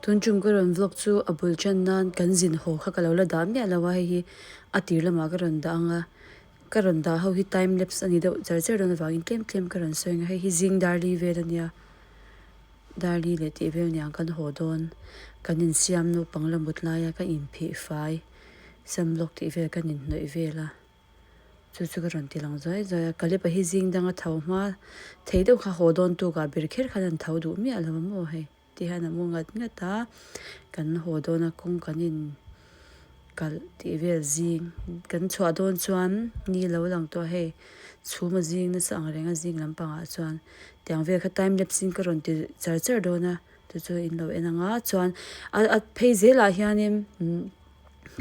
Tun tum ka rawn vlog chu a bul tan nan kan zin haw kha ka lo la dah miah lo a hei hi a tir lamah ka rawn dah ang a ka rawn dah ho hi time lapse a ni deuh char char dawn avangin tlem tlem ka rawn sawi ang a hei hi zing darli vel a nia darli leh tih vel niang kan haw dawn kan insiam naupang la mut laia ka inphih fai sunblock tih vel kan inhnawih vel a. Chu chu ka rawn ti lang zuai zuai a, Caleb-a hi zing danga tho hma thei deuh kha haw dawn tukah ber kher khan an tho duh miah lo a maw hei ti hian a mu ngat ngat a, kan haw dawn a kawng kan in kalh tih vel zing kan chhuah dawn chuan ni lo lang tawh a hei chhum a zing nasa ang reng a zing lampangah chuan tiang vel kha time lapse in ka rawn ti char char dawn a chu chu in lo en ang a chuan a phei zelah hianin umm.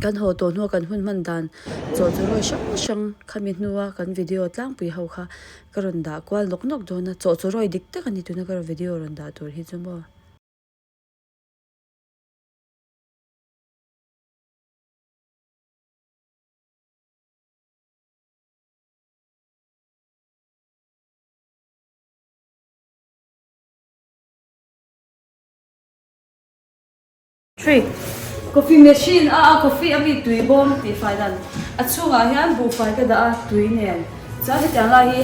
Kan haw tawh hnua kan hun hman dan chaw chu rawi hrang hrang khami hnua kan video tlangpui ho kha ka rawn dah kual nawk nawk dawn a, chaw chu rawi dik tak a ni tuna ka video rawn dah tur hi chu maw. Three. Coffee machine a a coffee a mi tui bawm tih fai dan a chhungah hian buhfai ka dah a tui nen chuan hetiang lai hi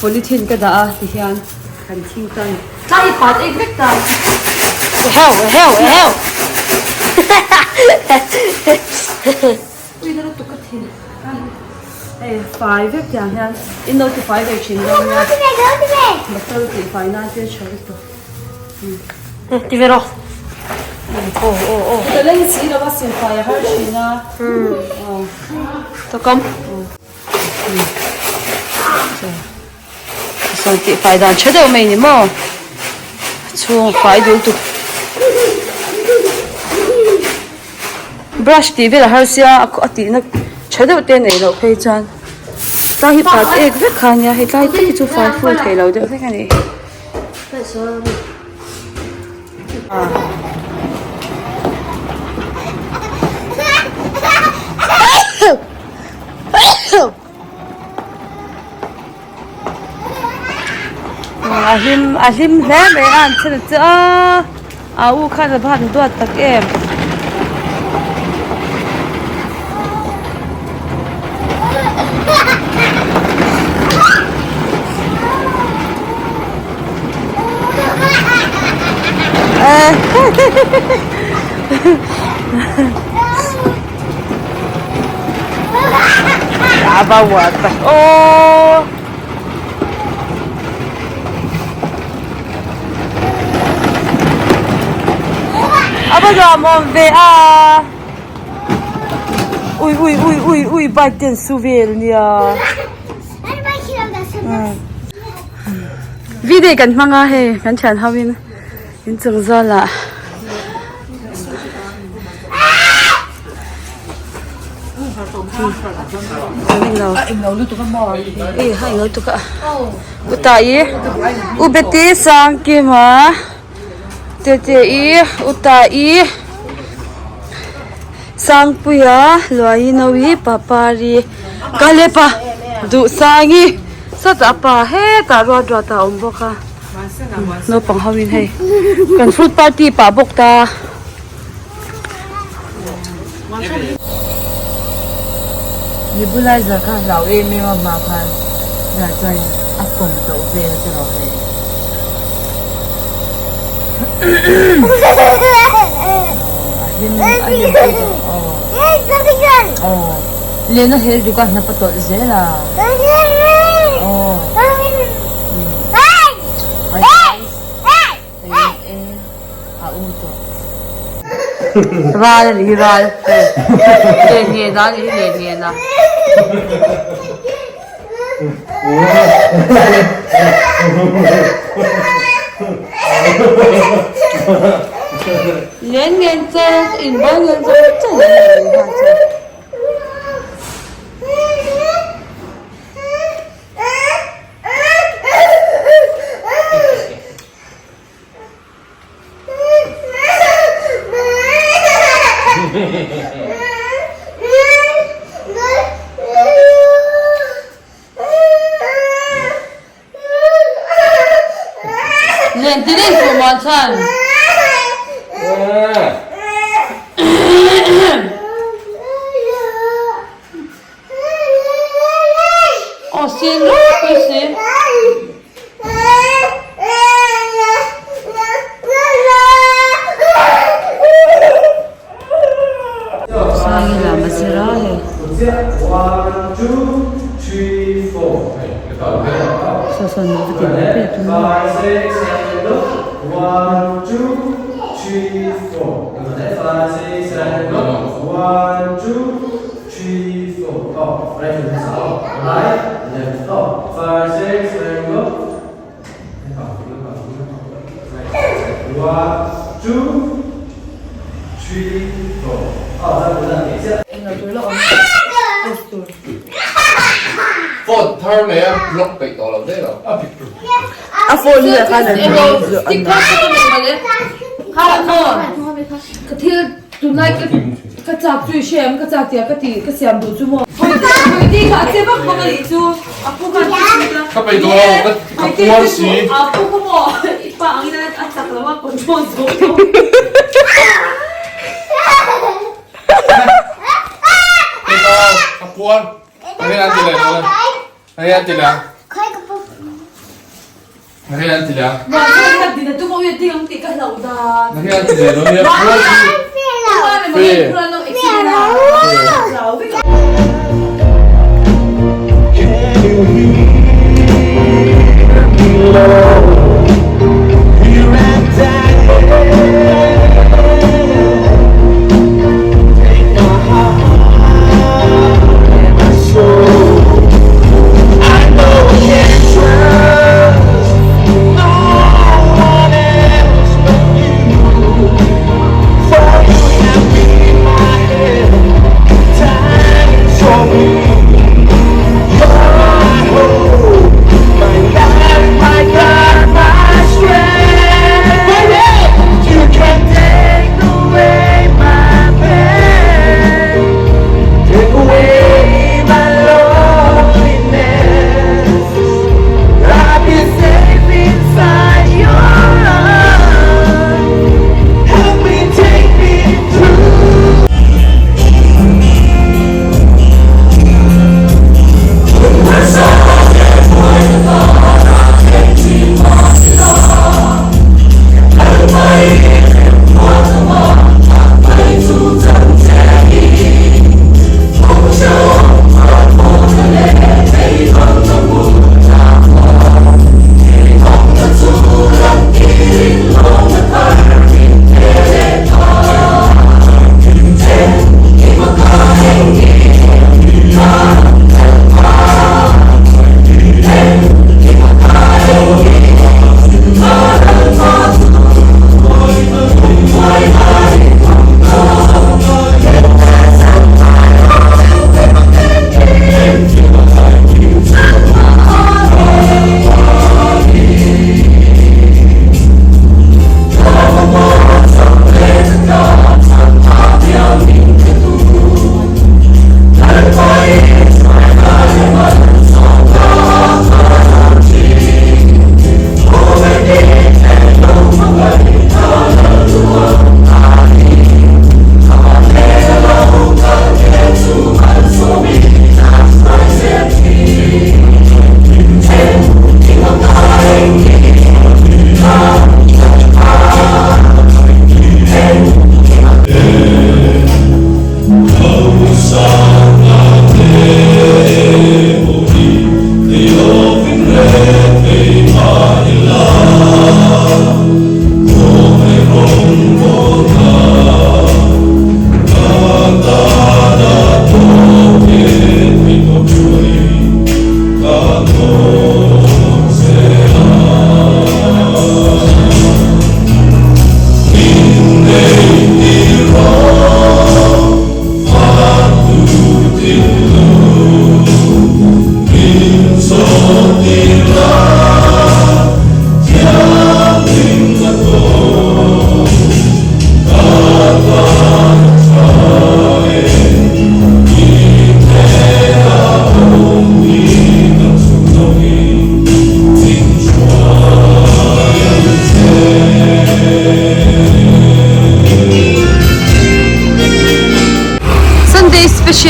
polythene ka dah a tihian kan thing tan tlai hi pat ek vek ta Eheu eheu eheu Ui na lutuk ka thin hei fai vek tiang hian in lo ti fai ve thin dawn nia bottle tih fai nan te tha lutuk. Ti ve rawh. Aw aw aw. Ka leng si lo a sil fai a har thin a. To kam. Sawi tih fai dan tha deuh mai ni maw. Chhung fai dul tuk. Brush tih vel a har sia a tihna tha deuh te nei loh phei chuan tlai hi pat ek vek kha nia hei tlai tak hi chu fai full thei lo deuh vek a ni. A hlim a hlim hle mai a an chhan chu a a u khan a va han duat tak em. A va uar tak aw. A va nuam awm ve a. Ui ui ui ui ui bike te an su vel nia. Video kan hmang a hei kan thian ho in inchung zalah. Utai Ubeti Sangkima Tete-i Utai Sangpuia Luai Nawi Papari Kalepa Duhsangi sawtah pa hetah ruat ruat a awm bawk a naupang ho in hei kan fruit party pah bawk ta. Nebulizer kha hlau em em a hma khan tunah chuan a kawm tawh vel te rawh le. A hlim a hlim pui tawh aw aw len a hel duk a hnap a tawlh zel a aw hi guys. Ral a ni hi ral len nge na a ni hi len nge na. Len ngen che in bo ngen che che len ngen che. Len ti reng suh muan chhan. Aw sin ropui si. Sangi lam a zir a hei. Saw sawn va ti mai pek tum a. Phone thar nei a block peih tawh lo daih lo. A phone hi a khan an Ka thil tunlai ka ka chak chu i hre em ka chak tia ka ti ka siam duh chu maw Puiti kha a che vak vak a nih chu a pu khan a ti a Ka peih tawh lo ka ka puar si a pu kha maw i pa angin a chak lo a control zo lo. Peih tawh lo ka puar Hei an ti leh lo le hei an ti leh Hei an ti leh a. Hei an ti leh lo nia puar si. Fe.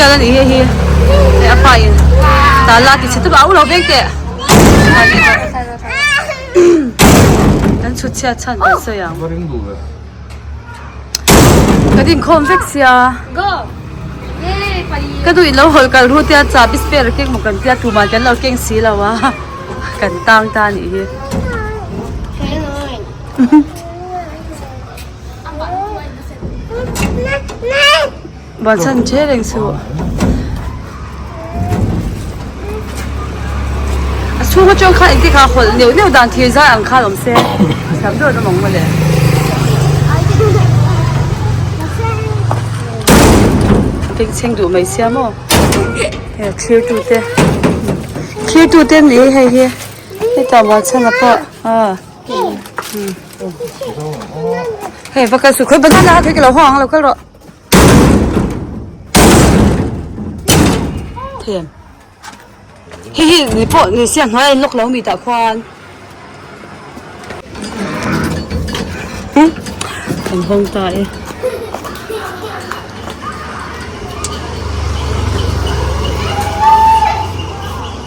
Sial a nih hei hi hei a pa in tala a ti chhe tawp a au lo veng teh kan chhut chhiat chhan kan sawi ang kan inkhawm vek sia ka duh in lo hawlh kal ru tia chahbi spare a keng maw kan tia tumah kan lo keng si lo a kan tang ta a nih hi. Bansan che reng suh. A chhung atang khan engtik ah hawlh neuh neuh dan thir zai ang khan awm se thiam deuh an awm ang mawle. Bengchheng duh mai sia maw hei thlir tu te thlir tu te an ni hei hi hetah banchhan ah pawh ah. Hei va kal suh khawi banana kha thei ka lo hawng ang lo kal rawh. Them. Hei hi ni pawh ni sia hnuai a in lock lo mi tah khuan. Kan hawng ta e.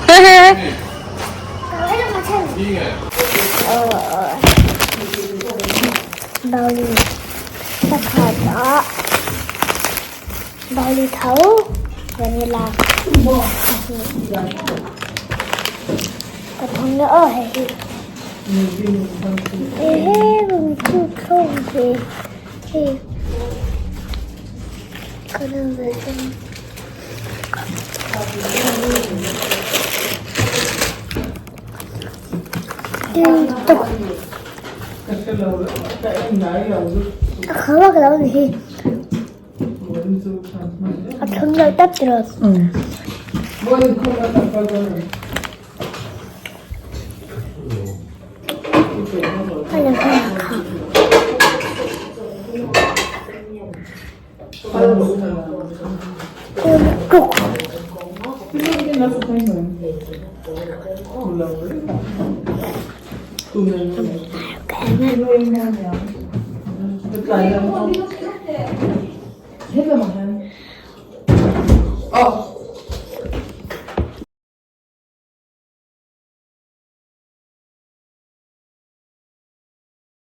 Hehe.